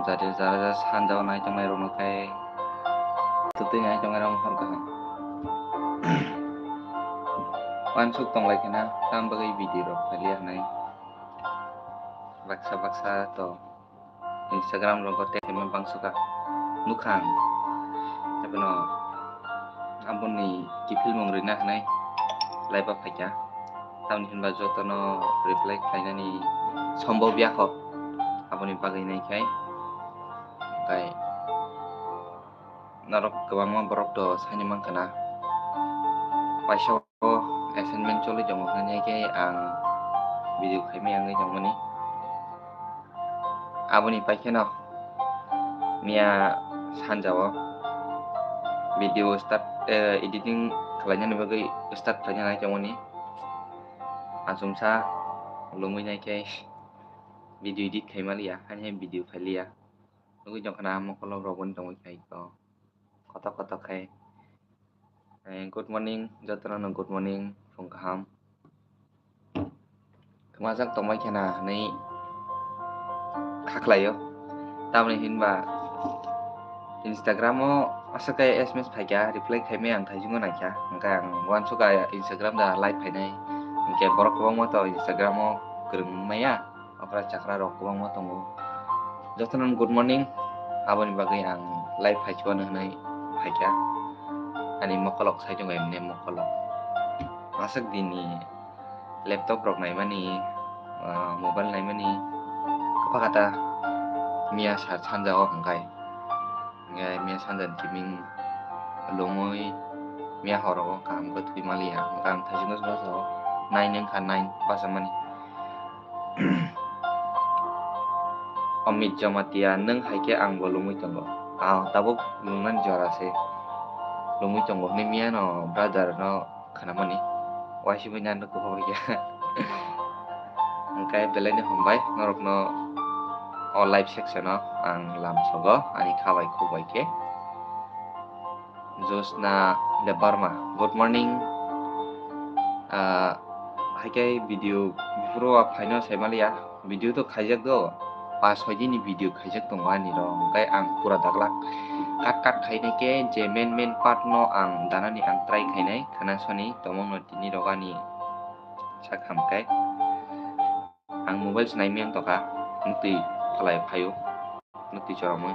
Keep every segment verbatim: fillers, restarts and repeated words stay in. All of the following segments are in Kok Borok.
Jara jara sanjao nai tongnai rokno khe twtwi nai tongnai rok hor kaham. Uansuk tonglai kheno tam bagwi video rok phailiya hwnwi baksa baksa to Instagram rogo tei khaima bangsuka nukha ang. Tei bono aboni kiphilmung rwna hwnwi laiba phaikha. Tamoni hinba jotono reply khlainani sombob ya kho. Aboni bagwi nai khai. Hwnkhe norok kwbangma borok to saini mankha na. Waisa o assignment choli tongo hwnwi khe ang video khaimaya wngwi tongmani. Aboni paikheno miya sanjao video start, eh, editing khlainani bagwi start khlaina nai tongmani. Achomsa lomwi nai khe video edit khaima liya, haini hai video phailiya. Nugwi tongkha na mokolok rok boni tongwi khai to. Kotor kotor khai. Eh, good morning, jotono no good morning, phung kaham. Kwmajak tongbai khena hwnwi kha khlaio. Tamoni hinba Instagram o aswk khe S M S phaikha, reply khaimaya ang thaisingo naikha. Hwnkhe ang uansukha Instagram da live phainai. Hwnkhe borok kwbangma to Instagram o kwrwng maya. Okra chakra rok kwbangma tongo. Jotono good morning. Aboni bagwi ang live phaikhe hwnwi phaikha. Ani mokolok sai tongo emne mokolok. Aswk dini laptop rok naimani, ah, mobile naimani kwpha kata miya sa sanja o hwnkhe. Hwnkhe miya sanjani kiming lomwi miya horo o kaham khe thwi maliya. Hwnkhe ang thaisingo basa o nine wngkha, nine basa mani. Amit Jamatia, nwng hai khe ang bo lomwi tongo. Ah, tabuk lungnani jora se lomwi tongo hwnwi miya no brother no khanamani. Waisingwi nang nukho hobor khe. Hwnkhe belai no hambai norokno o live section o ang lamsogo ani kha bai khuk bai khe. Josna Debbarma, good morning. Ah, hai khe video buphuru o phaino sai maliya. Video to khaijak do, pas soi dini video khaijak tongo ani rok, hwnkhe ang pura daglak cut cut khainai khe je main main part no ang danani ang try khainai khana soni tongmung no tini rok ani sak ham khe ang mobile se nai miyang tongkha, nuktwi phalai phaio, nuktwi choramwi.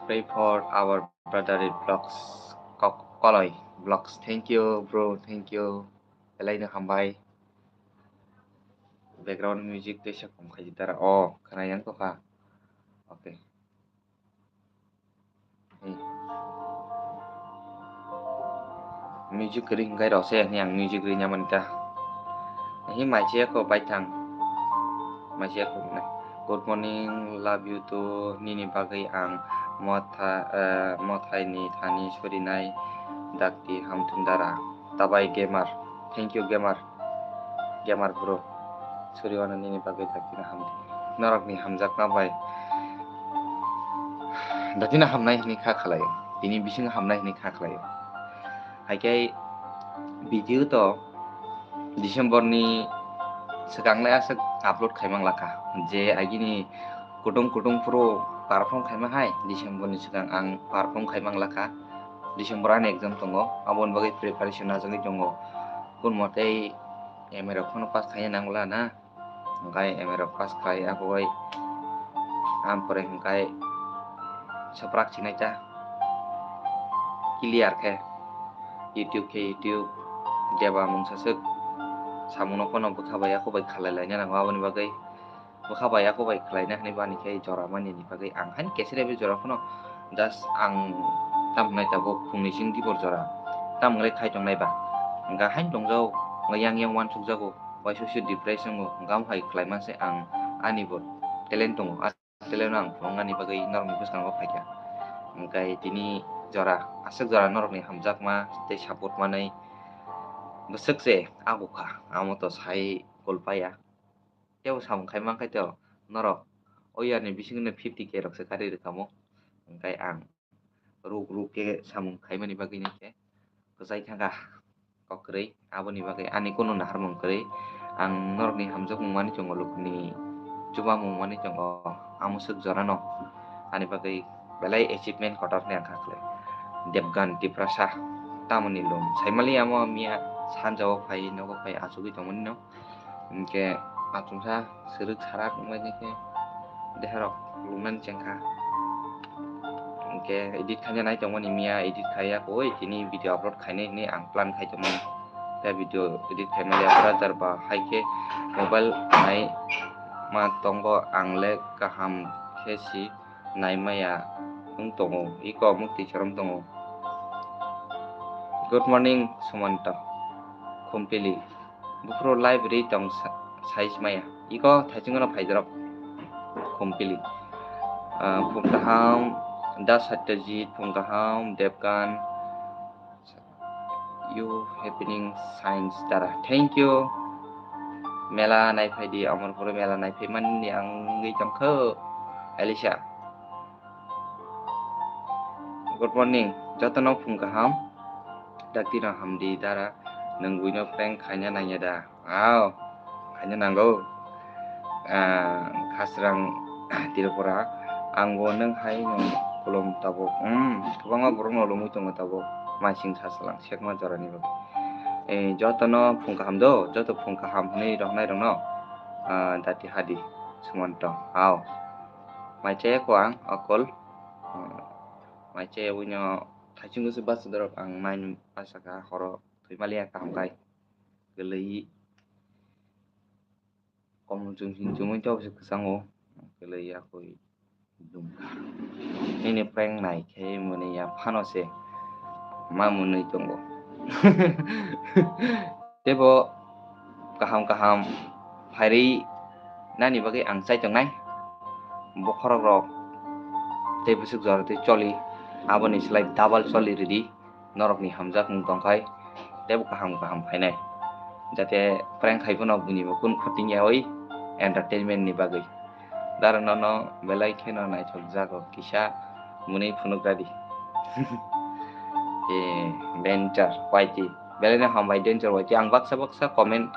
Pray for our brother in vlogs, Kok-, Koloi vlogs. Thank you bro, thank you. Belai no hambai. Background music tei sa kom khai dara. Oh, khana yang to kha. Okay. Hmm. Music ring kai rok se ni ang music ring ya man ta. Hi mai che ko bai thang. Mai che ko na. Good morning, love you too. Nini bagwi ang motha, eh, mothai ni thani surinai dakti hamthum dara. Tabai Gamer. Thank you, Gamer. Gamer bro. Suri wano nini bagwi dakti na hamdi. Norok ni hamjakma bai. Dakti na hamnai hini kha khalai. Tini bising hamnai hini kha khalai. Hai khe video to December ni swkang le aswk upload khaimang lakha. Je agini kutung kutung phuru perform khaima hai December ni swkang ang perform khaimang lakha. December ani exam tongo, aboni bagwi preparation najagwi tongo. Kun motei M A rok phano pass khaina nangla na. Hwnkhe M A rok pass khai, abo bai ampore hwnkhe swprak sinai ta clear khe YouTube khe YouTube deba mungsa swk samungno phano bwkha bai yakho bai khalai laina nango, aboni bagwi bwkha bai yakho bai khlaina hwnwi bani khe jora mani ni bagwi ang haino kesere bai jora phano just ang tam hwnai tabuk phungni sing dibor jora tam wngwi khai tongnai ba hwnkha haino tongjao yang yang uansukjago. Waisa waisa depression o hwnkha, omo hai khlai manse ang ani bo talent tongo, ah, talent no ang phunuknani bagwi norokni bwskango phaikha. Hwnkhe tini jora, aswk jora norokni hamjakma tei support manwi bwswk se agukha, amo to sai kolpaya. Tebo samung khai mankhe to norok o yarni bisingno fifty K rok se kari rwkha mo, hwnkhe ang ruk ruk khe samung khaimani bagwi nai khe kwchai thangkha kok kwrwi, aboni bagwi ani kunu naharmung kwrwi. Ang norokni hamjakmung mani chongo lukuni chubamung manwi tongo, amoswk jorano ani bagwi belai achievement kotor hinwi ang kha khlai. Devgan Tiprasa tamoni lum saimali amo miya sanjao phai nogo phai achugwi tongmani no. Hinkhe achuksa swrwk sarak wngbaini khe deharok lungnani chengkha. Hinkhe edit khaina nai tongmani miya edit khaiya koi tini video upload khainai hinwi ang plan khai tongmani. Tei video edit khaimaliya brother ba hai khe mobile nai ma tongo ang le kaham khe si naimaya wng tongo iko mukti chorom tongo. Good morning Sumanta Khumpili. Buphuru live ri tong sa-, size maya. Iko thaichung no phaidrop. Khumpili. Ah, phung kaham, Das Satyajit, phung kaham, Devgan. You happening science dara. Thank you. Mela naiphai di, Amarpur mela naiphai mani ang wngwi tongkho. Elisha. Good morning. Jotono phung kaham. Dakti no hamdi dara. Nwng buino prank khaina nangya da? Aw, khaina nango. Ah, Khasrang Tripura. Ang bo nwng hai nwng kulum tabuk. Hmm, kwbangma borok no lumui tongo tabuk. Maising sasalang sekma jorani bagwi. Eh, jotono phung kaham do, joto phung kaham hwnwi roknai rokno. Ah, dati hadi Sumanto. Aw. Mai chaya ko ang akol. Ah, mai chaya wino thaichung se bas dorok ang nine asaka horo thwi maliya kaham kai. Kwlwi komon chwng chwng chwngwi tei obwse kwchango kwlwi yakwi dumkha. Nini prank nai khe mwnwi ya phano se ma mwnwi tongo. Teibo kaham kaham phairwi nani bagwi ang chai tongnai. Bokhorok rok tei bwswk jora tei choli aboni slai double choli ridi. Norokni hamjakmung tongkhai teibo kaham kaham phainai. Jate prank khai phano buini bo kunu khoting yaui entertainment ni bagwi. Dara nono belai kheno naithok jago kisa mwnwi phunuk radi. Eh, danger Y T. Belai no hambai danger Y T. Ang baksa baksa comment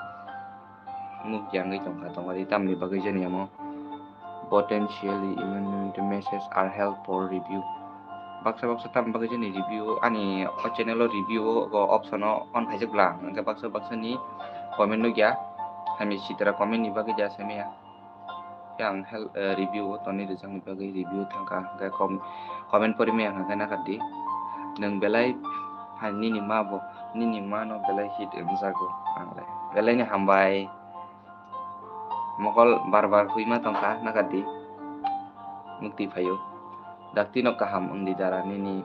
nuk yangwi tongkha tongmani tamni bagwi jani amo. Potentially even the message are help for review. Baksa baksa tam bagwi jani review ani o channel o review o go option o on khaijak bla hwnkhe baksa baksa ni comment nukya. Hamya sitra comment ni bagwi ja samya. Khe ang help, eh, review o toni rijak ni bagwi review thangkha hwnkhe com-, comment pori maya hwnkhe nakardi. Nwng belai hai nini ma bo, nini ma no belai hit wngjago ang le. Belai ni hambai. Mokol bar bar huima tongkha nakardi. Mukti phaio. Dakti no kaham wngdi dara nini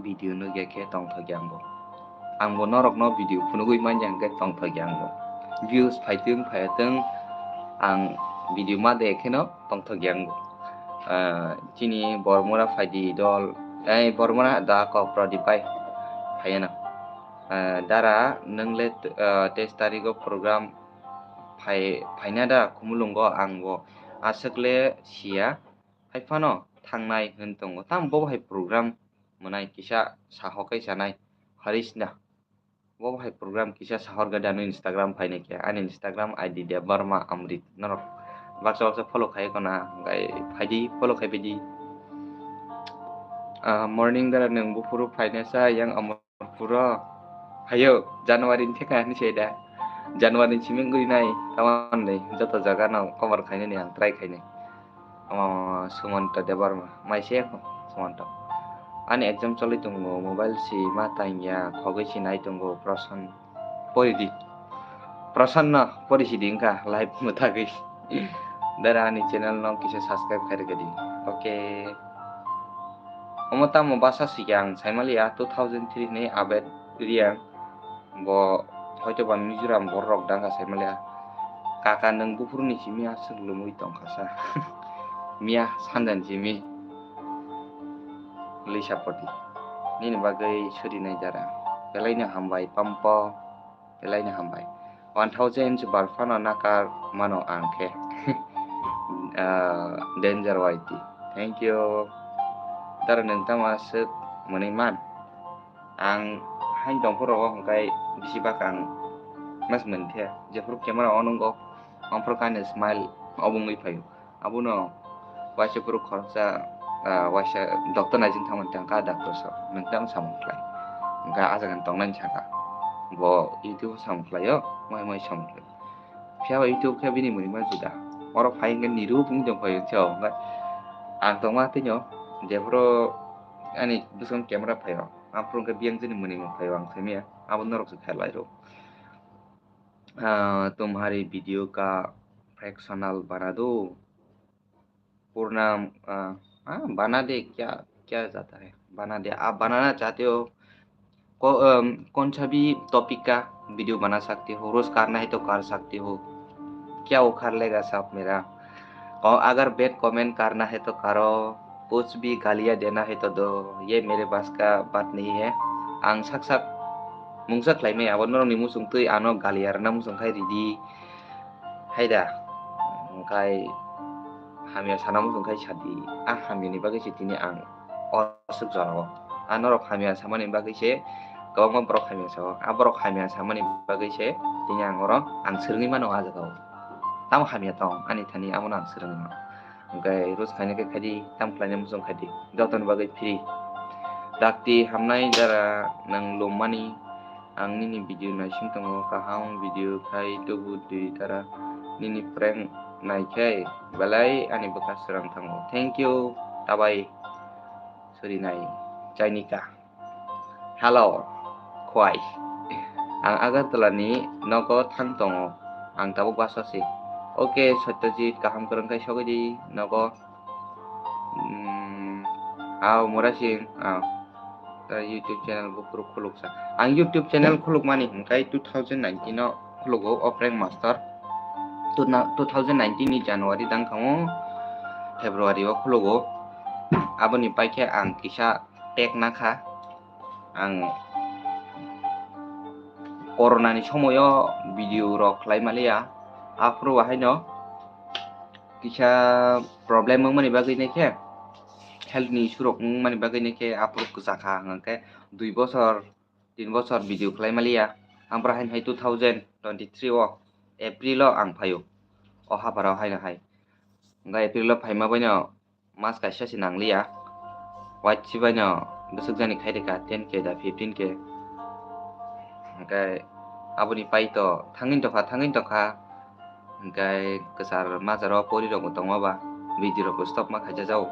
video nukya khe tongthokya ang bo. Ang bo norok no video phunugwi manya hwnkhe tongthokya ang bo. Views phaitwng phaiyathwng ang video ma de kheno tongthokya ang bo. Ah, chini Bormura phaidi dol, ei Bormura da kok Pradip bai phaiya na. Ah, dara nwng le, ah, teis tarigo program phai, phaina da Khumulwngo ang bo aswk le siya, hai phano thangnai hwn tongo. Tamo bo hai program mwnai kisa saho kai sanai Harish na. Bo hai program kisa sahor gada no Instagram phainai khe ani Instagram I D Debbarma Amrit norok baksa baksa follow khai kona gai phaidi follow khai phaidi. Ah, morning dara nwng buphuru phainai sa yang Amrit. Puro hayo January ni theka hinwi se da. January ni simi wngwi nai tamani joto jaga no cover khainani ang try khainai. Omo Sumanta Debbarma mai se ko Sumanta. Ani exam choli tongo mobile si ma tangya khogwi si nai tongo Prasan pori di. Prasan no pori si di wngkha live mwthagwi. Dara ani channel no kisa subscribe khai rwgwi di. Okay. Omo tamo basa sikhe ang saimaliya two thousand three ni Abed Reang bo hoito ba Mizoram borok danga saimaliya. Kaka nwng buphuruni simi aswk lumui tongkha sa. Miya sanjani simi Lisapoti. Nini bagwi surinai jara. Belaino hambai pampo. Belaino hambai. One thousand bar phano nakar mano ang khe. Ah, danger Y T. Thank you. Dara nwng tamo aswk mwnwi man. Ang hain dongphuru rogo hwnkhe bisi bak ang mas mwnthya. Jephuru camera on wngo, amphuru kani smile Obo wngwi phaio. Abono waisa borok khoroksa, ah, waisa doctor naising thangmani tangkha, doctor sok nwng tamo samung khlai. Hwnkhe ah jagani tongnani saka. Bo YouTube o samung khlaio, moi moi samung khlaio. Phiya ba YouTube khe bini mwnwi ma juda. Oro phai hwnkhe niru bung jong phaio, hwnkhe ang tongma tino jephuru ani bwskango camera phaio. Aphuru hwnkhe biyang jani mwnwi ma phaio, ang saimanya. Abo norok se khe lai rw. Ah, tumhari video ka fractional bana do. Purna, ah, ah, bana de kya, kya jata hai? Bana de, aap banana chahte ho? Ko-, um, kaun sa bhi topic ka video bana sakte ho? Roast karna hai to kar sakte ho. Kya ukhar lega sab mera? Ko-, agar bad comment karna hai to karo. Kuch bhi galiyan dena hai to do, ye mere bas ka baat nahi hai. Ang sak sak mungsa khlai maya, abo norok ni muchung twi ano galiyan rwna muchung khai ridi. Hai da, hwnkhe hamya sana muchung khai sadi. A hamya ni bagwi se tini ang o aswk jora o. A norok hamya samani bagwi se kwbangma borok hamya sao. A borok hamya samani bagwi se tini ang oro ang swrwngwi mano a jaga o. Tamo hamya tong ani thani, abono ang swrwngwi mano. Hwnkhe roast khaina khe khaidi, tam khlaina muchung khaidi, jotoni bagwi free. Dakti hamnai dara nwng lummani, ang nini video naising tongo, kaham video khai tubu di dara, nini prank naikhai belai ani bwkha srang thango. Thank you, tabai suri nai, Chainika. Hello, khwai. Ang Agartala ni nogo thang tongo. Ang tabuk basa se. Okay, Satyajit, kaham kwrwng khai sogwi di nogo. Hmm, ao, Murasing, ao. Ta YouTube channel bo phuru khuluk sa. Ang YouTube channel khuluk mani hwnkhe two thousand nineteen o khulugo, o prank master. Tu na, two thousand nineteen ni January dang khamu, February o khulugo. Aboni paikhe ang kisa tag nakha. Ang corona ni somoyo video rok khlai maliya, aphuru bahaino kisa problem wngmani bagwi naikhe, health ni issue rok wngmani bagwi naikhe aphuru kwchakha, hwnkhe dui bochor, tin bochor video khlai maliya. Ang bwrwi haino hai two thousand twenty-three o April o ang phaio, o hapharo haino hai. Hwnkhe April o phaima baino mas kaisa se nangliya. White chibai no bwswk jani khai rikha ten K da fifteen K. Hwnkhe aboni pai to thangwi tokha, thangwi tokha. Hwnkhe kwchar majaro pori rok bo tongma ba video rok bo stop ma khaijajao.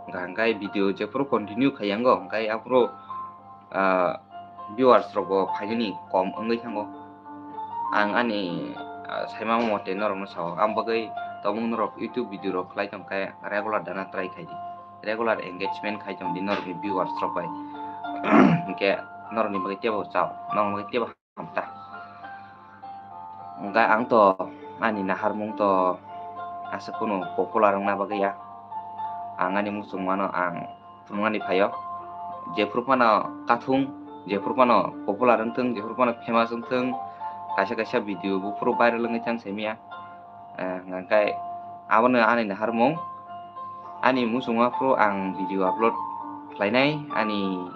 Hwnkhe video jephuru continue khaiyango, hwnkhe aphuru ah, viewers rok bo phainani kom wngwi thango. Ang ani, ah, saimamo mote norokno sao, ang bagwi tabuk norok YouTube video rok khlai tong khe regular dana try khai di, regular engagement khai tong di norokni viewers rok bai. Hinkhe norokni bagwi teibo chao, norokni bagwi teibo hamta. Hwnkhe ang to ani naharmung to aswk kunu popular wngna bagwi ya, ang ani muchungmano ang phunuknani phaio. Jephuru phano kathung, jephuru phano popular wngthung, jephuru phano famous wngthung, kaisa kaisa video buphuru viral wngwi thang saimanya. Eh, hwnkhe abono ani naharmung, ani muchungma phuru ang video upload khlainai, ani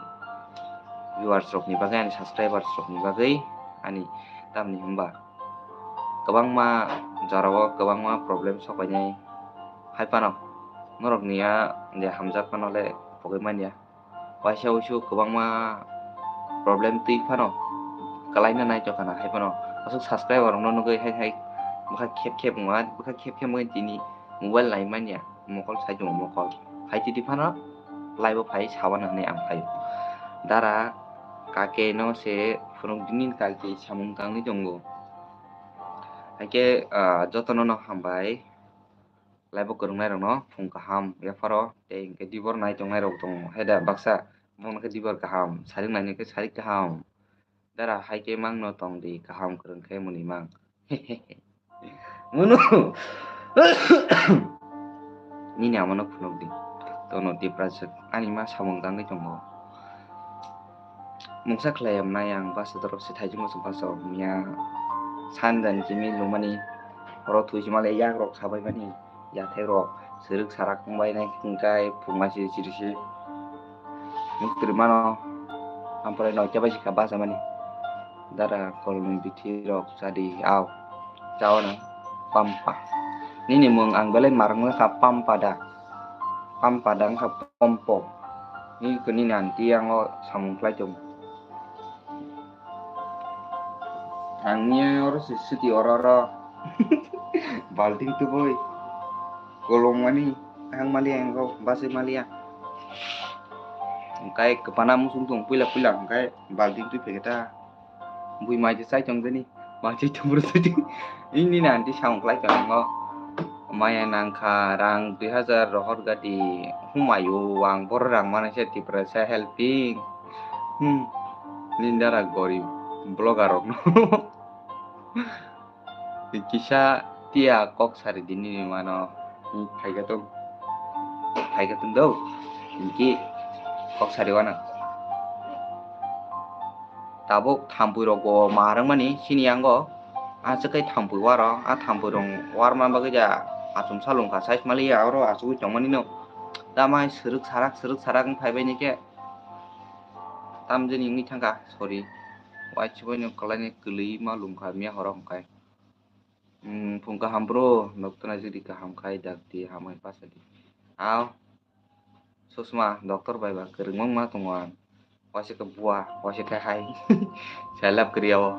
viewers rokni bagwi, ani subscribers rokni bagwi, ani tamni hwnba kwbangma jorao kwbangma problem sok painai hai phano norokni a je hamjak phano le pogwi manya. Waisa wuisu kwbangma problem twi phano kwlaina nai tongkha na hai phano aswk subscriber rokno nugwi hai hai bwkha khep khep wngma, bwkha khep khep wngwi tini mobile nai manya, mokol sai tongo mokol. Phai titi phano live o phai sabana hinwi ang phaio. Dara kake no se phunuk dinin kake samung tangwi tongo. Haikhe, ah, jotono no hambai. Live o kwrwngnairokno phung kaham yapharo tei hinkhe dibor nai tongnairok tongo. Heda baksa, bono khe dibor kaham, sarik nainai khe sarik kaham. Dara haikhe mangno tong di, kaham kwrwng khe mwnwi mang. Munu. Nini amano phunuk di. Tono Tiprajwk ani ma samung tangwi tongo. Mungsa khlai ya mwnai ang basa dorop se thaijwk muchung basa o mia san jan jimi lumani oro thuisi male yak rok sabai mani yathek rok sirwk sarak wngbai nai hwnkhe phungma siri siri se nuk twrwi mano. Ampore noita bai sikha basa mani dara kolomni bithi rok chadi ao chao na pampa. Nini mung ang belai marwng kha Pampada. Pampada wngkha Pompo. Ni kuni nanti ang o samung khlai tongo. Ang ni oro se siti oro oro. Balting tubui. Kolong mani ang maliya ang ko basi maliya. Angkai kepana musung tong puila puila angkai balting tui pegeta. Bui mai je sai tong jani. Mai je tong bro sai tong. Ini nanti samung khlai tongo. Maya nangkha rang dui hajar rohor gati humayo ang boro rang mana se Tiprasa helping. Hmm. Nindara gorib vlogger rok no. Kisa tia kok sari dini mano. Hmm, phaikha tong. Phaikha tong do. Inki kok sari wana. Tabuk thampui rok bo ma rwngmani sini yango. Aswk khe thampui waro, a thampui rok warma bagwi ja achomsa lungkha, size maliya oro achugwi tongmani no. Tamai swrwk sarak, swrwk sarak wng phaibai ni khe. Tamjani wngwi thangkha, sorry. Waisiboi no kwlaini kwlwi ma lungkha miya horo hwnkhe. Hmm, phung kaham bro, doctor naijak di kaham khai dak di, hamai pasa di. Aw, susma, doctor bai ba kwrwngmung ma tongo ang. Waisa khe bua, waisa khe hai. Selap kwrwi o.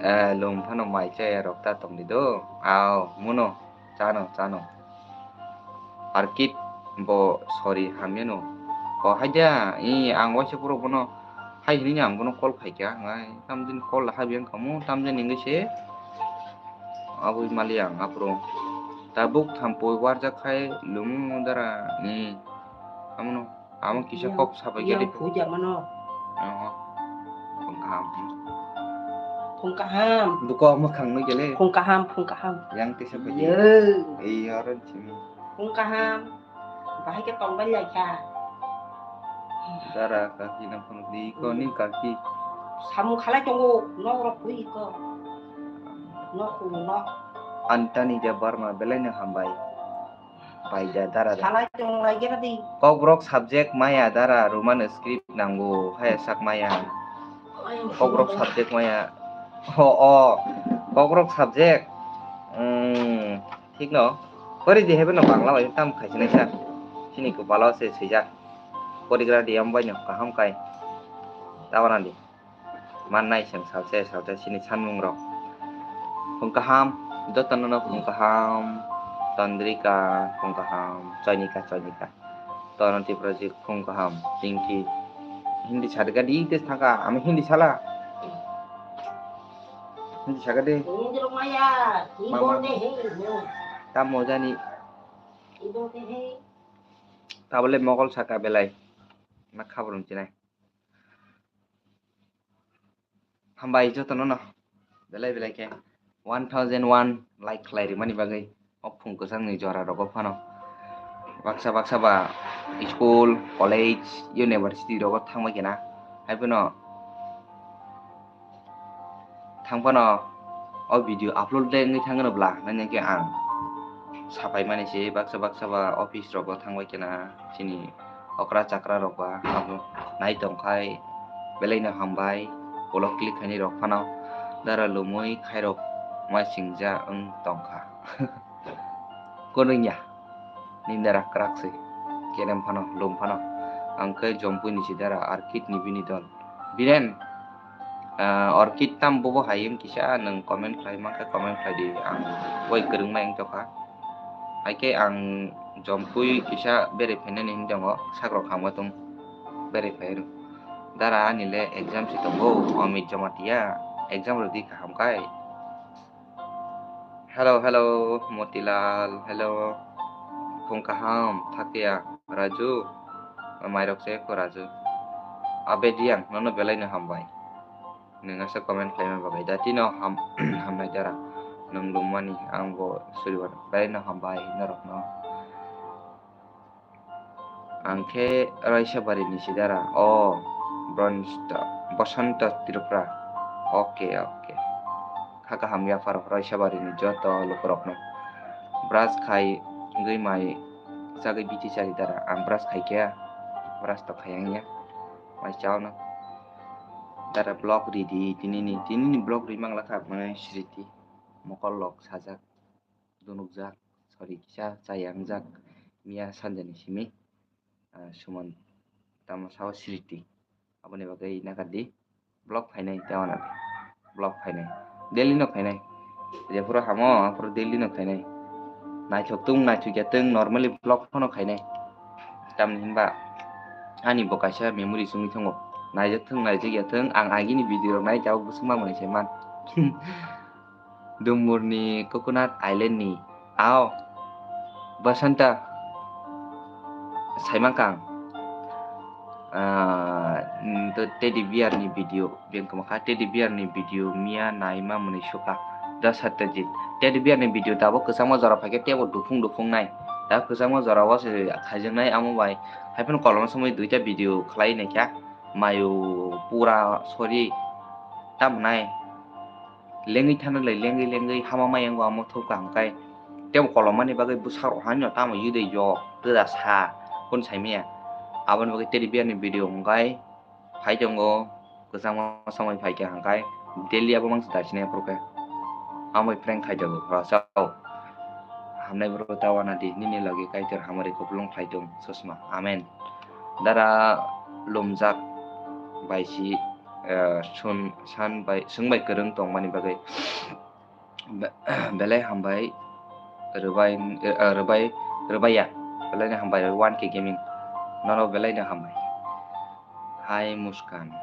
Eh, lum phano mai chaya rok ta tong di do. Aw, muno, chano, chano. Arkit bo sorry hamyano. Ko haida, i ang waisa puro bono hai hinwi ang bono call phaikha, ngai tamjani call habiyang kamo, tamjani wngwi se. Abui mali ang apro. Tabuk thampui warjak khai lumu dara ni. Amono, amo kisa kok sabai gede. Puja mano. Phung kaham. Phung kaham. Duko amo khang nui gele. Phung kaham, phung kaham. Yang tisa pai. Iya. Iya ron sini. Phung kaham. Bahai khe tongbai lai kha. Dara kaki nang phunuk di ko ni kaki. Samung khalai tongo nok rok bui ko. Nok ku nok. Antani ja Barma belai no hambai. Bai ja dara da. Salai tong lai gera di. Kokborok subject maya dara Roman script nango haya sak maya. Kokborok subject maya. Ho o. Kokborok subject. Hmm. Thik no. Pori di hebe no Bangla bai tam khai sinai sa. Sini ko balo se sijak. Porigra di am bai no kaham kai. Tawana di. Mannai seng salse salse sini sanmung rok. Phung kaham, jotono no phung kaham. Tandrika phung kaham, Choinika Choinika. Tono Tiprajik phung kaham, Pinky. Hindi sadga di tes thangka, ami Hindi sala. Hindi saga de. Hindi rok maya, ibo de he. Tamo jani. Ibo de he. Tabole Mogol saka belai. Na khabrung chinai. Hambai jotono no. Belai belai khe one thousand one like khlai rimani bagwi o phung kwchangni jora rogo phano. Baksa baksa ba school, college, university rogo thangbai khe na. Haiphano thangphano o video upload de wngwi thangno bla, nangya khe ang sapai mani se baksa baksa ba office rogo thangbai khe na chini okra chakra rok ba abo nai tongkhai belai no hambai ulo click khaini rok phano dara lumui khairok ma singja wng tongkha. Konongya nindara kwrak se kerem phano lum phano ang khe jompui ni si dara arkit ni bini dol. Biren, ah, orchid tam bobo hai wng kisa, nwng comment khlai mankha, comment khlai di, ang bai kwrwng mai wng tokha. Hai khe ang jompui kisa bere phainani hinwi tongo, sakrok hamya tong bere phai rw. Dara ani le exam se tongo, Amit Jamatia, exam rwdi kaham khai. Hello, hello, Motilal, hello. Phung kaham, Thakia, Raju. Mairok se ko Raju. Abediang, nono belai no hambai. Nwng asa comment khlaima bagwi. Dati no ham, hamnai dara. Nwng lummani, ang bo suribar. Belai no hambai, norok no. Ang khe Raisabari ni sidara. O, Bronsta-, Bosonto Tripura. Oke, oke. Kha kaham yapharo Raisabari ni joto lukurokno. Brush khai wngwi mai chagwi biti chari dara. Ang brush khai khe, brush to khai wngya. Mai chao no. Dara vlog ridi, tinini, tinini vlog ri mangla kha, mane sriti. Mokol lok sajak. dunukjak, sorry, kisa chaya wngjak, miya sanjani simi, ah, Suman tamo sao sriti. Aboni bagwi nakardi, vlog phainai, tei wana vlog phainai, daily no phainai, jephuru hamo aphuru daily no phainai, naithok tung naithok ya tung, normally vlog phano khainai, tamni hinba ani bo kaisa memory chumui thango, naijak thung naijak ya thung, ang agini video rok nai tabuk bwswk ma manwi se man. Dumburni Coconut Island ni. Ao, Basanta. Saimankang. Ah, mm, to teddy bear ni video, beng kama kha teddy bear ni video miya naima mwnwi suka. Da Satyajit. Teddy bear ni video tabuk kwchangma jora phaikhe tebo dufung dufung nai. Da kwchangma jora o se khaijaknai amo bai. Haiphano kolomna somoi duita video khlai naikha. Mayu pura sorry. Tamnai. Lengwi thana lai, lengwi, lengwi hama maya wngwi amo thok kaham kai. Tebo kolomani bagwi bwsarok haino tamo yudai yok, twda sa, kun saimaya. Aboni bagwi teddy bear ni video wngkai phai tongo, kwchangma samoi phai kha hwnkai, daily abo mangsa daisine phuru khe. Amoi prank khai jago, khoroksa o. Hamnai bwrwi ta wana di, nini logi Kaitor hamari kupulung khlai tong, sosma. Amen. Dara lumjak bai si, eh, sun, san bai, swng bai kwrwng tongmani bagwi. Be-, belai hambai, rwbai, eh, rwbai, rwbaiya. Belai no hambai, one K Gaming. Nono belai no hambai. Hai Muskan.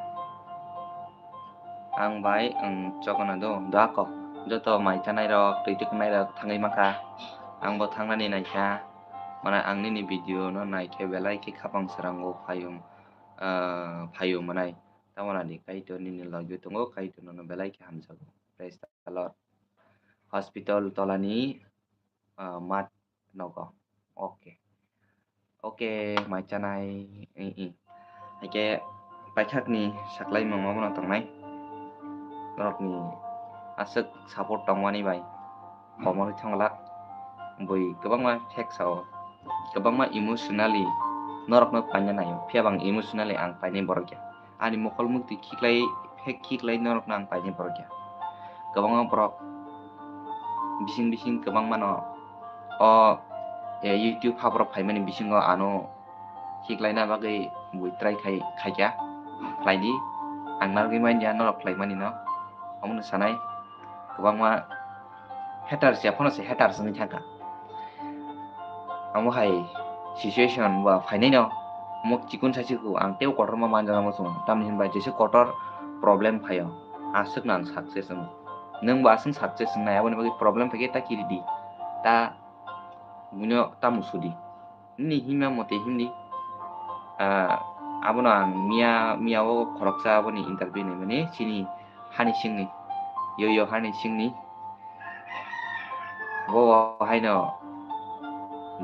Ang bai, ang chokona do, dako. Joto mai chanai rok, twi tiknai rok thangwi mankha. Ang bo thangnani naikha. Mana ang nini video no naikhe belai khe khapang srango phayung, ah, phayung manai. Tamona di Kaitor nini logio tongo, Kaitor nono belai khe hamjago. Praise the Lord. Hospital tolani, ah, mat nogo. Okay. Okay, mai chanai, i, i. Haikhe paithakni saklaimung obono tongnai. Norokni aswk support tongmani bai. Komorwi thangla. Bui kwbangma fake sao. Kwbangma emotionally norokno paina naio. Phiya bang emotionally ang painai borok ya. Ani mokol mukti khiklai, fake khiklai norokno ang painai borok ya. Kwbangma borok bising bising kwbangmano o, eh, YouTube ha borok phaimani bisingo ano khiklaina bagwi bui try khai, khaikha, khlaidi. Ang narwgwi manya norok khlaimanino. Omono sanai kwbangma haters ya phano se haters wngwi thangkha. Amo hai situation ba phainai no, omo chikon sa chikon ang tei kotorma manjana muchung, tamni hinba jesa kotor problem phaio, aswkno ang success wngo. Nwng bo aswk success wngnai, aboni bagwi problem phaikhe ta kiridi, ta buino ta musudi. Nini himma mote himdi, ah, abono ang miya, miya o khoroksa aboni interview naimani, chini hani singni, yo yo hani singni. Bo haino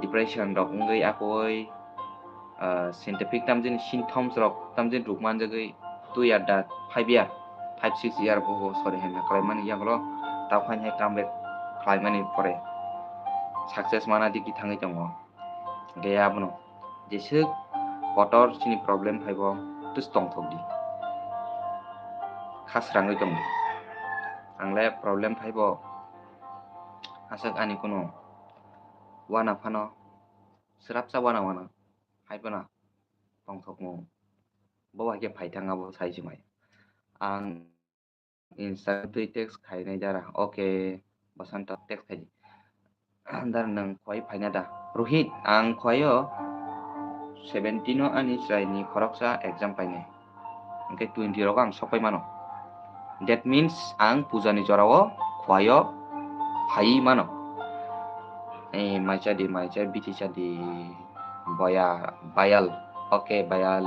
depression rok wngwi akoi, ah, scientific tamjani symptoms rok tamjani ruk manjagwi two year da five year, five six year bo sorry hai na khlaimani yagulo, ta phaini hai come back khlaimani pore success mana digi thangwi tongo. Hwnkhe abono jeswk kotor chini problem phaibo twis tongthokdi. Kha srangwi tongdi. Angle problem phaibo aswk ani kuno wana phano swrapsa wana wana hai phano tongthokmung. Bo hai khe phaithang abo sai se mai. Ang Insta twi text khainai dara. Okay, Basanta text khaidi. Dara nwng khwai phaina da? Rohit, ang khwaio seventeen o ani chwraini khoroksa exam painai. Hwnkhe twenty rogo ang sok pai mano. That means ang pujani jorao khwaio phai mano. Eh, mai chadi, mai chai, bithi chadi, boya, bayal. Okay, bayal.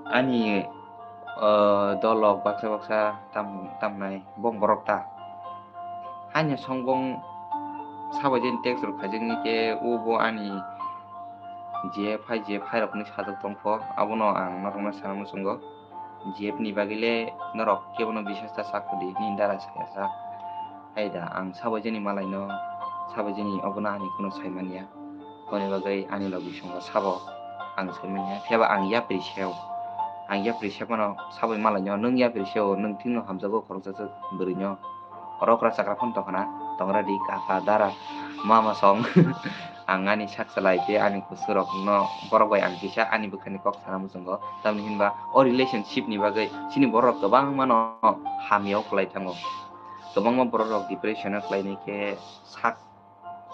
Ani, eh, dolok baksa baksa tam-, tamnai bong borok ta. Haino songbong sabai jani text rok khaijakni khe, o bo ani J F I, J F I rokni sajak tongpho, abono ang norokno sana muchungo. J F ni bagwi le norok kebono biswas ta sak di, nini dara saya sak. Hai da, ang sabai jani malaino, sabai jani obono ani kuno sai manya. Aboni bagwi ani logi songo sabo ang sai manya. Phiya ba ang yapri seo. Ang yapri se phano sabai malaino, nwng yapri seo, nwng tino hamjago khoroksa se bwrwino. Oro okra chakra phone tongkhana, tongra di kaka dara mama song. Ang ani sak salai tei ani kusurok no borok bai ang kisa ani bwkhani kok sana muchungo. Tamni hinba o relationship ni bagwi chini borok kwbangma no hamya o kwlai thango. Kwbangma borok rok depression o kwlainai khe sak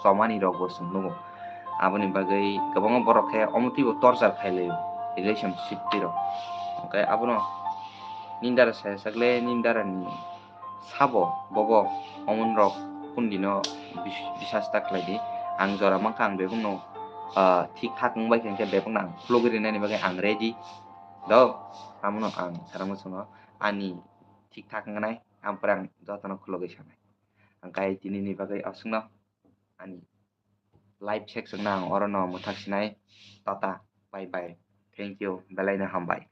chomani rok bo chwng nukgo. Aboni bagwi kwbangma borok khe omo twibo torture khai laio relationship twi rok. Hwnkhe abono nini dara sai sak le nini dara ni sabo bobo omonrok kundino bis-, bisas ta khlai di. Ang jora mankha ang bebakno, ah, thik thak wng bai khe bebakno ang khulugwi rinani bagwi ang ready. Do, amono ang sana muchungo ani thik thak wngnai, ampore ang jotono khulugwi sanai. Ang kai tinini bagwi aswkno ani live section no ang orono mwthak sinai. Tata, bye bye. Thank you, belai no hambai.